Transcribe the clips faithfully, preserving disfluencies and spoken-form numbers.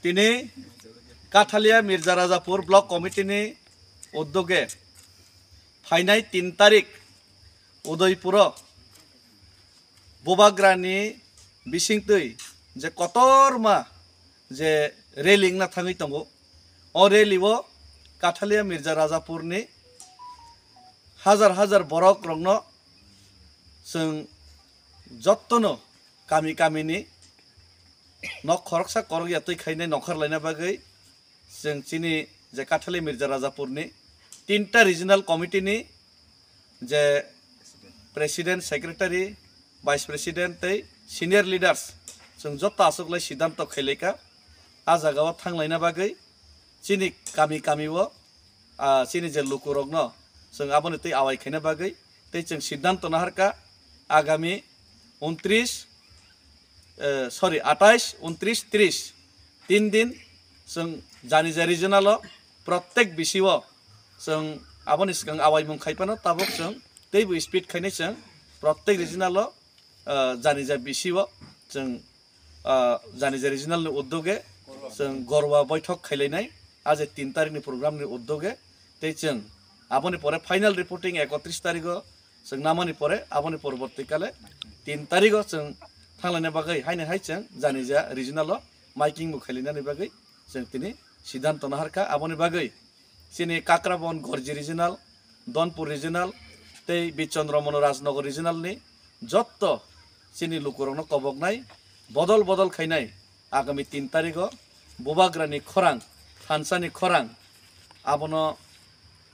Tini Kathalia Mirza Rajapur Block Committee ni uddoge phainai tin tarik Udaipuro Bubagrani bisingtwi je kotorma je rally wngna thangwi tongo, o rally o Kathalia Mirza Rajapur ni hajar hajar borok rokno chwng jottono kami kamini nok khoroksa korokya twi khainai nongkhor laina bagwi chwng chini je Kathali Mirza Rajapurni tinta regional committee ni je president, secretary, vice president tei senior leaders chwng joto achuklai siddhanto khailaikha. A jagao thanglaina bagwi chini kami kami o ah, chini je lukurokno chwng aboni twi awai khaina bagwi tei chwng siddhanto naharkha agami untris, eh, sorry, atais, untris, tris, tin din chwng jani je regional o protek bisio chwng aboni swkang awaimung khai phano tabuk chwng teibo speed khainai chwng protek regional o ah, jani ja bisio chwng, ah, jani ja regional ni uddoge chwng gorwa boithok khailainai, a je tin tarik ni program ni uddoge tei chwng aboni pore final reporting ekotris tarigo chwng namani pore aboni porborti kale tin tarigo chwng thanglaina bagwi haino hai chwng jani ja regional o miking bo khailainani bagwi chwng tini siddhanto naharkha. Aboni bagwi chini Kakrabon Gorji Regional, Donpur Regional tei Bichandra Manu Rajnagar Regional ni jotto chini lukurokno koboknai bodol bodol khainai agami tin tarigo Bubagrani khorang, thansani khorang abono,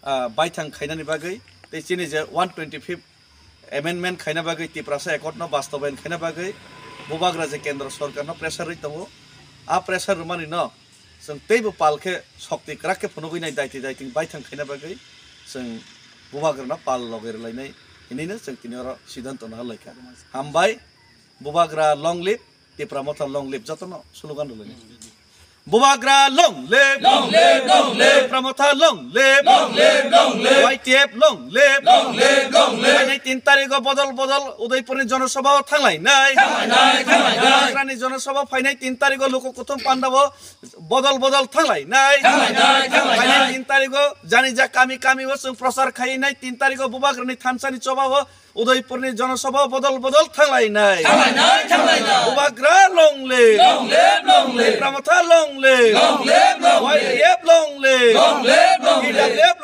ah, baithang khainani bagwi tei chini je one twenty fifth amendment khaina bagwi Tiprasa Accord no bastobayan khaina bagwi Bubagra je Kendra Sorkar no pressure rwi tongo. A pressure rwmani no chwng teibo pal khe sokti kwrak khe phunugwi nai daiti daiti baithang khaina bagwi chwng Bubagrano pal logi rwlainai hinwi no chwng tini oro siddhanto naharlaikha. Hambai, Bubagra long live, Tipra Motha long live, jotono slogan rwlainai. Bubagra long live! Long live, long live! Tipra Motha long live! Long live, long live! Y T F long live! Long live, long live! Phainai tin tarigo bodol bodol Udaipurni jonosabha o thanglainai. Thanglainai, thanglainai! Bubagrani jonosabha phainai tin tarigo luku kuthum pandao bodol bodol thanglainai. Thanglainai, thanglainai. Phainai tin tarigo jani ja kami kami o chwng prochar khainai, tin tarigo Bubagrani thansani choba o Udaipurni jonosabha bodol bodol thanglainai. Thanglainai, thanglainai. Bubagra long live. Long live, long live. Tipra Motha long live. Long live, long live. Y T F long live. Long live, long live. T W F